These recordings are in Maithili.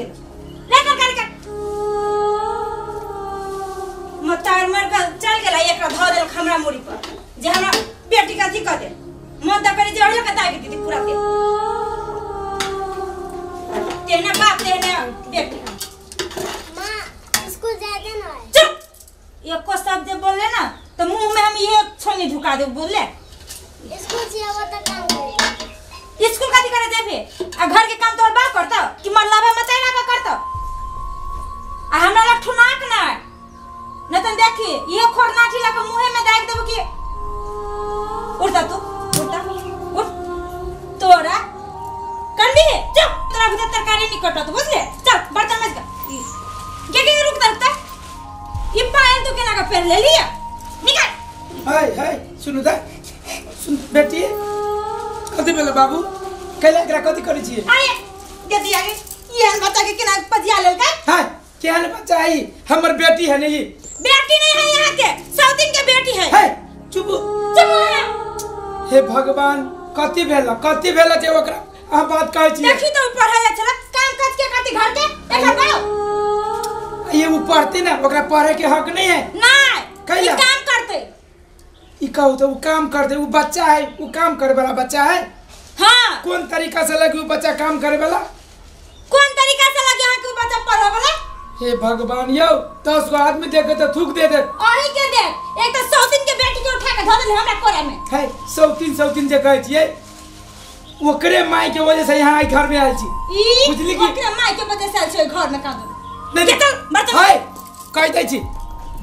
गेल ले तरकारी काट मतार मर के चल गेला एकरा धऽ देलक हमरा मुड़ी पर जे हमरा बेटी के अथी कऽ दे मन तऽ करे जे अड़ियो के दाबि दीदी पूरा दे तेहने बाप तेहने बेटी। माँ स्कूल जाते ना। चुप एको शब्द जे बोलले ना तो मुंह में हम ये छोनी ढुका दे बोलले। स्कूल से आवा त काम करे। स्कूल कथी करे जेबे आ घर के काम तोहर बाप करता कि मरलाबे मत ना का करता आ हमरा लग ठुनाक ना न त देखी ये खोरनाठी लग मुंह में दाग देबो कि उठता तू उठता उठ तोरा कंडी चुप तोरा भीतर तरकारी नहीं कटत बुझले। चल बर्तन मज के के रुकता रुकता ई पायल तू केना का पहन ले लिया निकाल। हाय हाय सुनु दा सुन बेटी कथि भेल बाबू कैला एकरा कथि करै छी? अरे दे दिया के ई हम बच्चा के केना पजिया लेलकै। हाय केहन बच्चा है हमर बेटी है नहीं बेटी नहीं है यहाँ के 100 दिन के बेटी है। हे चुप चुप। हे भगवान कथि भेल जे ओकरा अहाँ बात कहै छी? देखी तो पढ़ै छला काम काज के खातिर घर के एकरा बाओ ये वो पढ़ते ना ओकरा पढ़े के हक नहीं है नहीं कैला ई काम करते ई कहू तो वो काम करते वो बच्चा है वो काम करे वाला बच्चा है। हां कौन तरीका से लगी वो बच्चा काम करे वाला? कौन तरीका से लगी अहाँ के वो बच्चा पढ़े वाला? हे भगवान यो 10 गो आदमी देखे तो थूक दे दे अही के दे एक तो 100 दिन के बेटी के उठा के धऽ देले हमरा कोरा में। है 100 दिन जे कहै छियै ओकरे माई के वजह से यहाँ आई घर में आयल छी बुझली कि ओकरे माई के वजह से आयल छी घर में कादो नहीं के चल बर्तन हाय कह दै छी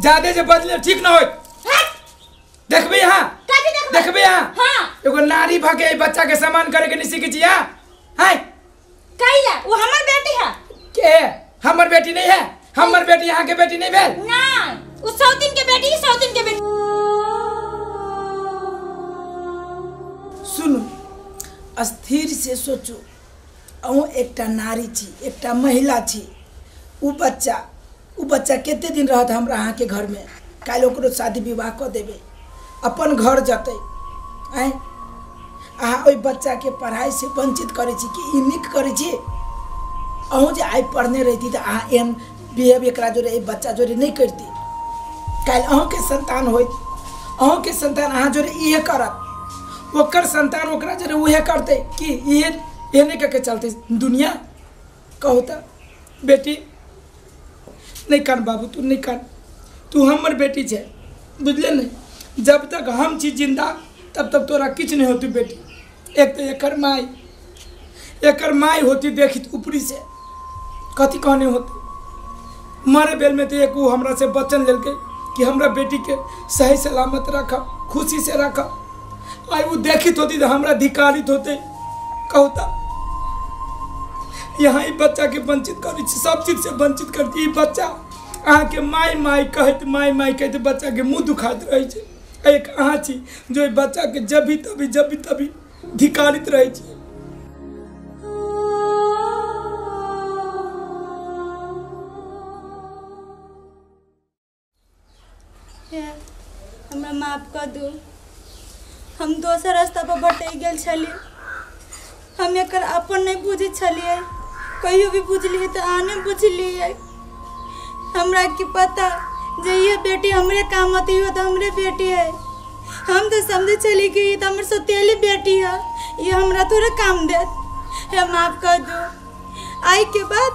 ज्यादा जे बदले ठीक न होत। देखबे यहाँ देखबे यहाँ। हां एगो नारी भके बच्चा के सम्मान करे के नहीं सीखे छी यहाँ। हाय कैला वो हमर बेटी है के हमर बेटी नहीं है हमर बेटी यहाँ के बेटी नहीं भेल ना उ 100 दिन के बेटी 100 दिन के बेटी। सुनु स्थिर से सोचू अहूँ एकटा नारी छी एकटा महिला छी उ बच्चा कते दिन रहत हमरा अहाँके घरमे? काल्हि ओकरो शादी विवाह कऽ देबै अपन घर जतै। आँय अहाँ ओहि बच्चाके पढ़ाइसँ वंचित करै छी कि ई नीक करै छी? अहूँ जे आइ पढ़ने रहिती तऽ अहाँ एहन बिहेव एकरा जोड़े एहि बच्चा जोड़े नहि करती। काल्हि अहूँके संतान होइत अहूँके संतान अहाँ जोड़े इहे करत ओकर संतान ओकरा जोड़े उहे करतै कि इहे एहने कऽ के चलतै दुनिया? कहू तऽ बेटी नहीं कान बाबू तू नहीं कान तू हमर बेटी छे बुझले नहीं जब तक हम छी जिंदा तब तक तोरा किछु नहीं होती बेटी। एक तो एकर माई होती देखी ऊपरी से कथी कहने होती मारे बेल में तो एक वो हमरा से वचन लेलकै कि हमरा बेटी के सही सलामत रखब खुशी से रखब। आई वो देखित होती तो हमरा धिकारित होते। कहता यहाँ ई बच्चा के वंचित करै छी सब चीज से वंचित करती ई बच्चा अहाँके माय माय कहैत माय माय कहैत बच्चा के मुँह दुखाइत रहै छै। एक अहाँ छी जो ई बच्चा के जब भी तभी धिकारित रहै छी। हमरा माफ कर दू हम दोसर रास्ता पर भटकि गेल छलियै हम एकर अपन नहीं बुझै छलियै कहियो भी बुझलियै तऽ अहाँ नहि बुझलियै। हमरा की पता जे ये बेटी हमरे काम आती हो तो हमरे बेटी है। हम तो समझे छलियै कि ई तऽ हमर सौतेली बेटी है ये हमरा थोड़े काम देत। हे माफ कर दू आइ के बाद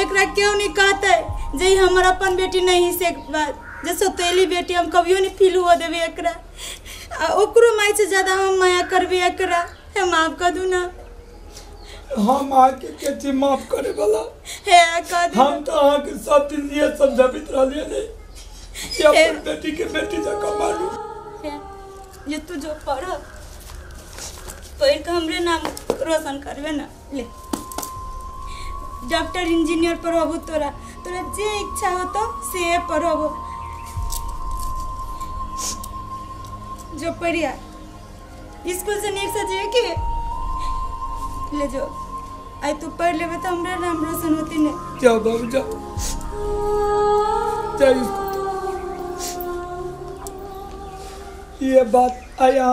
एकरा केओ नहीं कहतै जे ई हमर अपन बेटी नहीं से बात जे सौतेली बेटी हम कभियो नहीं फील हुआ देबै एकरा आ ओकरो माय से ज़्यादा हम माया करबै एकरा। हे माफ कर दू ना। हम अहाँके के छी माफ करे वाला हे कर दू। हम तो अहाँके सब दिन ये समझाबित रहलियै ने कि अपन बेटी के बेटी जकाँ मानू। हे ये तू जो पढ़ पढ़ के हमरे नाम रोशन करबे ना ले डॉक्टर इंजीनियर पढ़बू तोरा तोरा जे इच्छा होतो से पढ़बू जो पढ़िया स्कूल से नीक से जे के ले जो आई तू पढ़ लेबे तो हमरा नाम रोशन होती ने। जाओ बाबू जाओ जाओ स्कूल। ये बात आया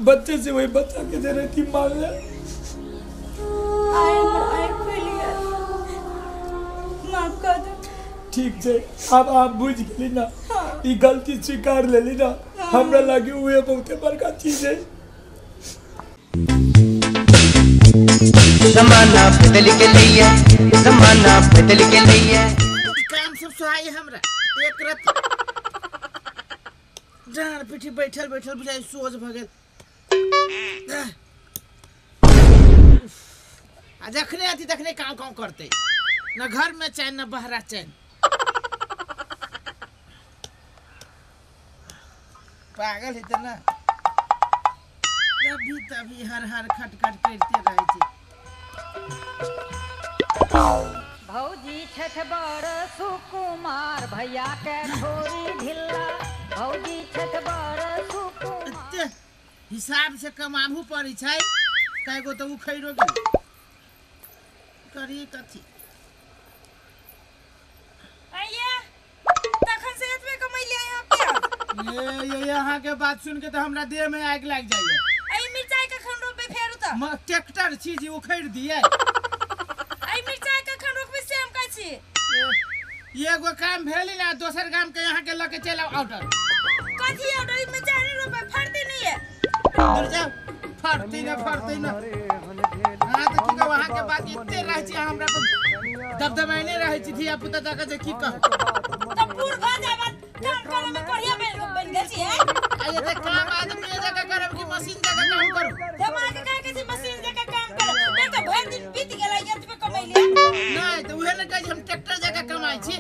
बच्चे से वही बच्चा के दे रही थी मान ले आए हमर आँख खुलि गेल। ठीक छै, आब आप बुझ गेली ना, ई गलती स्वीकार लेली ना, हमरा लागे उहे बहुते बड़का चीज है। जमाना बदल के लिए, जमाना बदल के लिए काम सब सुहाई हमरा एक रत डाँड़ पीठी बैठल बैठल बुझाइ सोझ भऽ गेल। आ जखने अथी तखने काँव काँव करते, न घर में चैन न बहरा चैन। पागल है ना, कभी तभी हर हर खट खट करते रहे छी। भौजी छठ बड़ सुकुमार भैया के छोरी ढिल्ला, भौजी छठ बड़ सुकुमार। हिसाब से कमाबू पड़ी छै, कएगो तो उखैरो गेल करी कथी। आइए तखन से एतबे कमैलियै यहाँ पे। ये ये अहाँ के बात सुन के तो हमरा देह में आग लाग जाइए। आई मिरचाई कखन रोपबे फेरू त? ट्रैक्टर छी जे उखैड़ दिए। आई मिरचाई कखन रोपबे से हम कहै छी। एगो काम भेल ना, दोसर काम के यहाँ के ल के चल आउ ऑर्डर। कथी ऑर्डर? ई मिरचाई नहीं रोपे, फड़ती नहीं है। दूर जाओ, फड़ती ना फड़ती ना। हां त की कहू, अहाँ के बात एते रहै छी, हमरा पर दबदबैने रहै छी धिया पुता तक जे की कहू। त बूढ़ भ जाबत काम करे में बढ़िया बन गेल छी है। आ ये त काम आदमी जगह करब कि मशीन जगह काम करू? दिमाग काहे के छी मशीन जगह काम करब? नहीं त भरि दिन बीत गेलै एतबे कमैलियै। नहीं त उहे ने कहै छी हम ट्रैक्टर जगह कमाइ छी।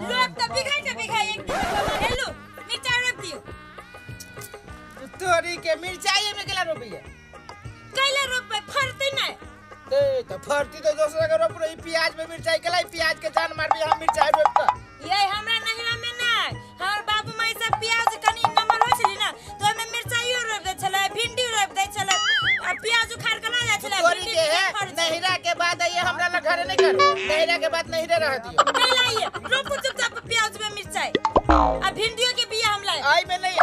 लोग त बीघा के बीघा एक दिन में कमा। हेलो मिरचाई रोप दियो। तोरी के मिरचाई में केला रोपिए? कैला रोपबे, फड़तै नै। ते त फड़ती त दोसरा के रोप रही प्याज में मिरचाई केला, प्याज के जान मारबी हम मिरचाई रोप त। ये हमरा नहिरा में नै, हमर बाबू माई सब प्याज कनी नमर होइ छलै ना, तो ओमे मिरचाइयो रोप दै छलै, भिंडी रोप दै छलै, आ प्याज उखाड़ के ला जाइ छलै। तोरी के है नहिरा के बाद ये हमरा ल घरे नै करू, नहिरा के बाद नहिरे रह दियो। कैला ये रोपू चुपचाप प्याज में मिरचाई आ भिंडियो के बिया हम लाए। आई में नहीं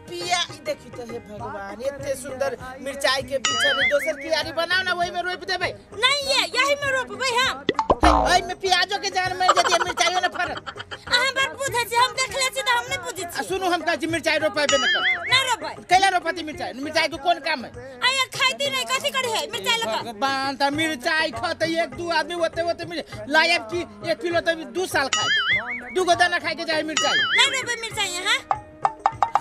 पिया ई देखी त हे भगवान, एते सुंदर मिरचाई के बीच में दोसर कियारी बनाओ ना, वही में रोप देबै। नहीं ये यही में रोपबै हम। ओइ में प्याजो के जान मर जदी, मिरचाइयो न फरत। अहाँ बड़ बुझै छी, हम देखले छी त हम नै बुझै छी। आ सुनू, हम कहै छी मिरचाई रोपेबे न कर। ना रोपबै। कैला रोपती मिरचाई? मिरचाई के कोन काम है? आ ये खाइती नै कथी करे है मिरचाई लका? भगवान त मिरचाई खतै एक दू आदमी ओते ओते मिर लायब की 1 किलो त 2 साल खाए, 2 गो दाना खाए के जाय मिरचाई। नै रोपबै मिरचाई हां?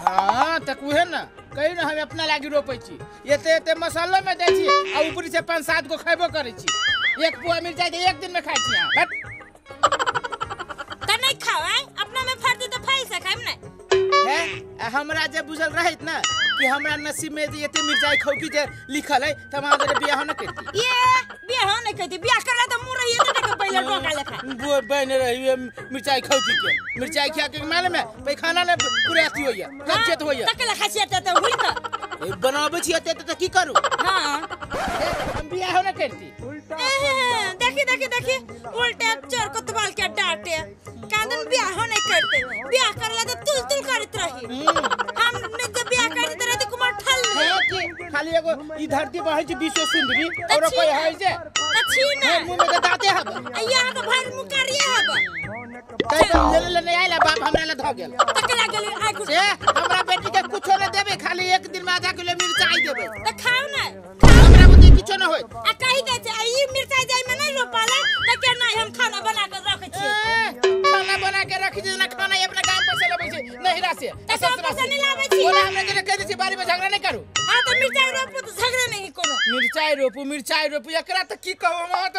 हां त उहे न कही न, हम अपना लागी रोपै छी, एते एते मसालो में दै छी आ ऊपरी से 5-7 गो खैबो करै छी। एक पुआ मिरचाई त एक दिन में खाइ छी अहाँ। बट त नै खाओ आइ, अपना में फड़ती त फैल से खाइम नै। हे हमरा जे बुझल रहैत ना कि हमरा नसीब में जे एते मिरचाई खौकी जे लिखल है त हम अहाँ बियाह न करती। ये बियाह न करती, बियाह करला त मुंह रहिए त के पहिले टोका लेखा बने रही मिरचाई खौकी के। मिरचाई खिया के मालूम है पैखाना ने पूरे अथी होइया, कब्जियत होइया। तकला खासियत त हुई त बनाबै छी एते त की करू? हां हम बियाह न करती। देखी देखी देखी उल्टे चोर कोतवाल के डांटे कांदन बियाह नहीं करते, बियाह करला त तुल तुल करत रही। हम ने जब बियाह करते रहते कुमार ठल है कि खाली एगो ई धरती पर है छै विश्व सुंदरी और कोई है जे त छी ना मुंह में त दाते हब यहाँ त भर मुंह करिए हब। तै ले ले नहीं आइला बाप हमरा ले ध गेल तकला गेल आइ कुछ से हमरा बेटी के कुछो न देबे, खाली एक दिन में आधा किलो मिरचाई देबे। त खाओ ना, हमरा बुद्धि किछो न होय। आ कहि दे छै ई मिरचाई जाय में नहीं रोपाला त के नहीं हम खाना बना के रखै छी। खाना बना के रखै छी ना, खाना अपना गाम पर से लबै छी नहिरा से ससुरा से नहीं लाबै छी। बोला हमरा के कह दे छी बारी में झगड़ा नहीं करू। हां त मिरचाई रोपू त झगड़ा नहीं कोनो। मिरचाई रोपू मिरचाई रोपू एकरा त की कहू हम त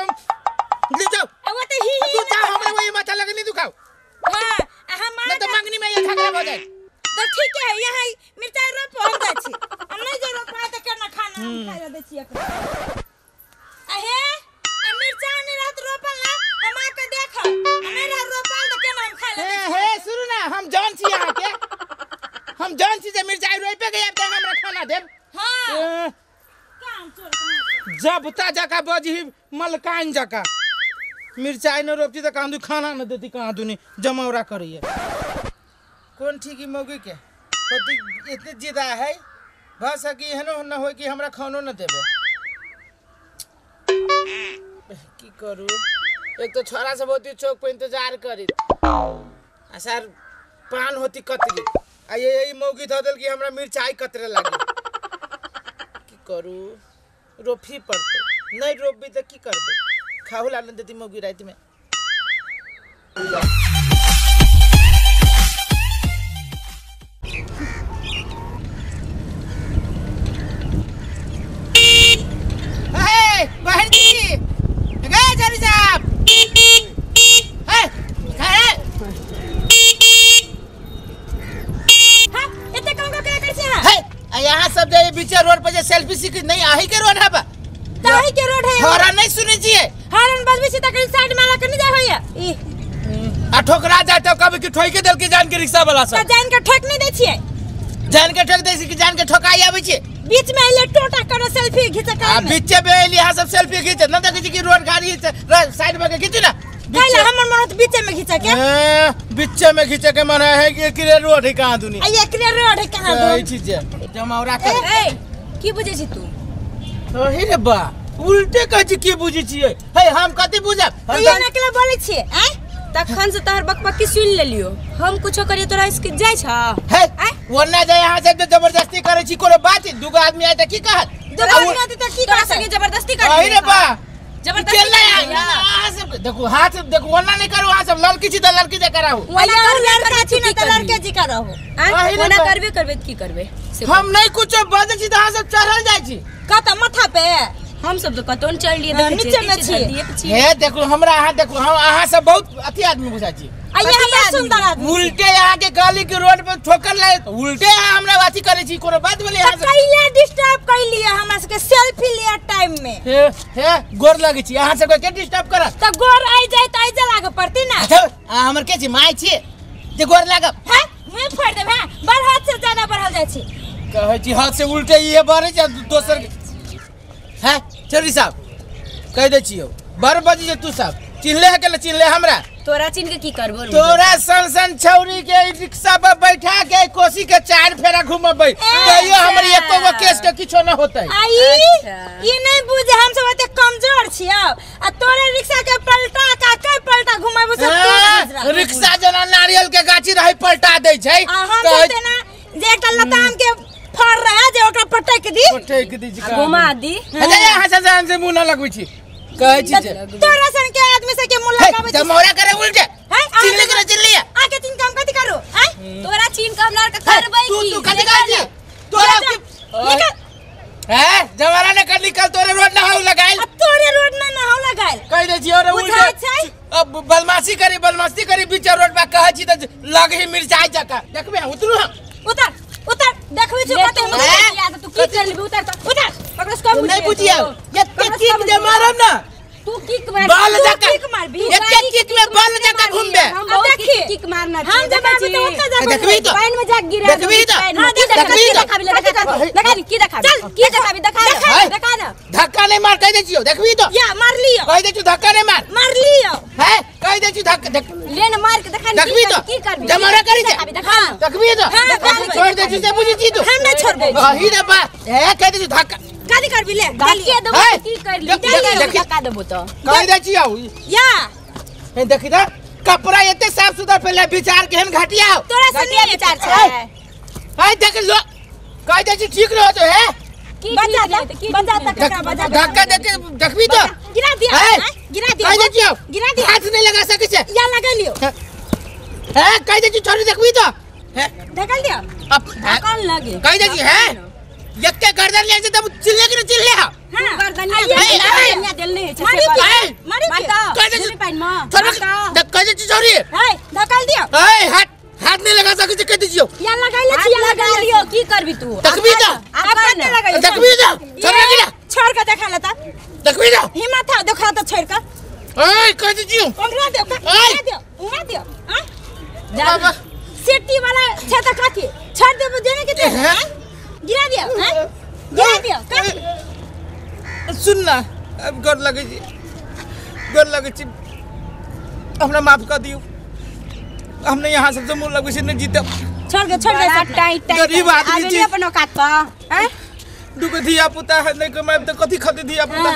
ले जाओ। वो त ही ही तू जा हमरा वही माथा लगनी दुखाओ। हां हम न त मंगनी में ये झगड़ा भ जाए त ठीक है। यहां मिरचाई रोपो हम जाइ छी, हम नहीं जे रोपा त केना खाना हम खाइ ला दै छी एकरा। अहे आ मिरचाई नहीं रहत रोपल ना हम आके देखब, आ नहीं रहत रोपल त केना हम खाइ ला दै छी। हे सुनू ना, हम जान छी अहाँ के, हम जान छी जे मिरचाई रोपे के आब त हमरा खाना देब। हां काम चोर जब ता जका बजही मलकान जका मिरचाई न रोपती त कहाँ खाना न देती, कहाँ दुनी जमावरा करैए। कोन ठीक मौगी के होती इतने जिदा है भ सकी एहनो न हो कि हमरा खानो न देबे। की करू? एक तो छोरा सब होती चौक पे इंतजार करी आ सर पान होती कतरी आ ये यही मौगी धऽ देल कि हमरा मिरचाई कतरे लागे। की करू रोपी पड़तै, नहीं रोपबी तऽ की करबै, खाहु ला नहि देती मौगी राति में। बहन जी गए चौधरी साहब एते कम का करै छी अहाँ? यहाँ सब जे बीचे रोड पर जे सेल्फी सीख नहीं आही के रोड है बा, ताही के रोड है। हॉर्न नहीं सुनै छियै, हॉर्न बजबै छी तखन साइड मारा के नहीं जाय होइया। ई आ ठोकरा जाय त कभी कि ठोक के देल के जान के रिक्शा वाला सब त जान के ठोक नहीं दै छियै, जान के ठोक दै छी कि जान के ठोकाई आबै छी। बीच में अइले टोटा करो सेल्फी घिचे आ काम में। बीचे में अइली यहाँ सब सेल्फी घिचे न देखै छी कि रोड गाड़ी साइड में के घिचू ना। कैला हमर मन होत बीचे में घिचे के, बीचे में घिचे के मन है कि एकरे रोड है कहां दुनी, आ एकरे रोड है कहां दुनी। ई चीज जमावरा कर। ए की बुझै छी तू? हे रे बा उल्टे कहै छी की बुझै छियै? हे हम कथि बुझब? तू एना केला बोलै छियै? आय तखन से तोहर बकबकी सुन लेलियो, हम कुछो करियो तोरा इसके जाय छ। हे वरना जाय यहाँ से जबरदस्ती करै छी कोनो बात, दुगो आदमी आय त की कहत? दुगो आदमी आय त की तोरा संगे जबरदस्ती करी? अहि रे बा जबरदस्ती अहाँ सब देखू हाथ देखू वरना नहीं करू, अहाँ सब लड़की छी त लड़की जे कराहू, लड़का छी न त लड़के जी कराहू। ओना करबे करबे त की करबे? हम नहीं कुछो बजै छी त अहाँ सब चढ़ल जाइ छी कत माथा पे। हम सब तो कतौ न चढ़ लिए, देखै नीचे में छी। हे देखू हमरा अहाँ देखू हम अहाँ सब बहुत अथी आदमी बुझाइ छी। आ ये हमरा सुंदर आदमी उल्टे यहाँ के गली के रोड पर ठोकर लागे उल्टे अहाँ हमरा अथी करै छी कोनो बात बोले अहाँ सब कैला डिस्टर्ब कैलिए हमरा सबके सेल्फी लिया टाइम में। हे हे गोर लगै छी अहाँ सबके के डिस्टर्ब करत? त गोर आई जाय त आई जा लागे पड़ती ना। अच्छा अहाँ हमर के छी माय छी जे गोर लागब? हां मुंह फोड़ देब। हां बड़ हाथ से ज्यादा बढ़ल जाइ छी कहै छी हाथ से उल्टे ये बढ़ै छै दोसर। हैं चौधरी साहब कह दै छियौ बड़ बजी जे तू सब चिन्हले है के चिन्हले हमरा? तोरा चिन्ह के की करबो? तोरा सन सन छौरी के रिक्शा पर बैठा के कोसी के चार फेरा घुमबै तैयो हमर एको गो केस के किछो न होतै। आई ई नहीं बुझे हम सब एते कमजोर छियौ आ तोरे रिक्शा के पलटा का के पलटा घुमाबो सब तू। रिक्शा जना नारियल के गाछी रही पलटा दै छै आ हम सब तेना जे एकटा लताम के फर रहे जे ओकरा पटक दी, पटक दी घुमा दी। अच्छा यहाँ से जान से मुंह न लगबै छी कहै छी जे तोरा सन के आदमी से के मुंह लगाबै छी जमौरा करे उल्टे चिल्ली करे चिल्ली आके चिन काम कथि करू? आय तोरा चिन के हमरा के करबै की? तू कथि कहै छी? तोरा निकल हैं जमौरा ने कर निकल तोरे रोड न how लगाइल, तोरे रोड न how लगाइल कह दै छी। और उल्टे अब बदमाशी करी बदमाशी करी बीच रोड पर कहै छी त लगही मिरचाई जका देखबे उतरू हम। उतर उतर देखबै छी कते हम तू की कर लेबी? उतर उतर पकड़ से कम नहीं बुझियो एते किक दे मारब ना तू किक मार बाल जका किक मारबी एते किक में बाल जका घुमबे। हम बहुत किक मारना हम जब आबी त ओतऽ जा देखबी त पानी में जा गिरा देखबी त देखबी त देखा की देखा की देखाबी देखा देखा ना धक्का नहीं मार कह दै छियो देखबी त या मार लियो कह दै छियो धक्का नहीं मार मार लियो हैं कह दै छियो धक्का देख ले ना मार के देखा देखबी त की करबी जमरा करी दे देखा देखबी त छोड़ दै छियो से बुझी छी तू हम नहीं छोड़बै अही रे बा हे कह दै छियो धक्का कथि करबी ले धक्के देबो की कर ली धक्का देबो त कह दै छियो या हे देखी त कपड़ा एते साफ सुथरा पहले विचार केहन घटिया हो तोरा से नहीं विचार छै। है देख लो कह दै छी ठीक रहो तो है की बजा बजा त ककरा बजा धक्का दे के देखबी त गिरा दिया गिरा दिया कह दै छियो गिरा दिया हाथ नहीं लगा सकै छै या लगा लियो है कह दै छी छोरी देखबी त है धकल दिया अब धकल लगे कह दै छी है यक्के गर्दन ले से तब चिल्ले के चिल्ले हा हां गर्दन ले देल नहीं छै मारी मार कह दे पानी में छोड़ कह दे छोरी है धकल दिया ए हाथ हाथ नहीं लगा सकै छै कह दे छियो या लगा ले छी लगा लियो की करबी तू देखबी त अब कते लगाइयो देखबी त छोड़ के छोड़ के देखा लेता देखबी त हिम्मत है देखा त छोड़ के ए कह दे छियो उंगरा दियो उंगरा दियो उंगरा दियो हां बाबा सेफ्टी वाला छै त कथि छोड़ देबो जेने के ते गिरा दियो हां गिरा दियो सुन ना अब गोर लगै छी गोर लगै छी हमरा माफ कर दियो हमने यहाँ सबसे मुंह लगै छी नहीं जीतब छोड़ के छोड़ दे टाइट टाइट गरीब आदमी छी अपन औकात पर हैं दुगो धिया पुता है नहीं कमाएब त कथि खते धिया पुता।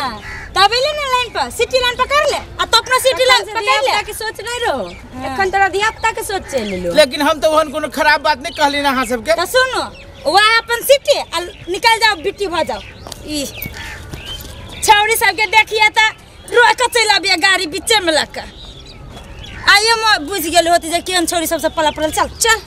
तब एले ना लाइन पर सिटी लाइन पकड़ ले आ तो अपना सिटी लाइन पकड़ ले के सोच नहीं रहो एखन तोरा धिया पुता के सोच चलि लो। लेकिन हम तो ओहन कोनो खराब बात नहीं कहली ना अहाँ सबके। तो सुनो वह अपन सिटी आ निकल जाओ बिट्टी भ जाओ। ई छौड़ी सबके देखिए त रोक के चलि आबिए गाड़ी बीचे में लग के। आइयो म बुझि गेल होती जे केहन छौड़ी सबसे पला पड़ल। चल चल।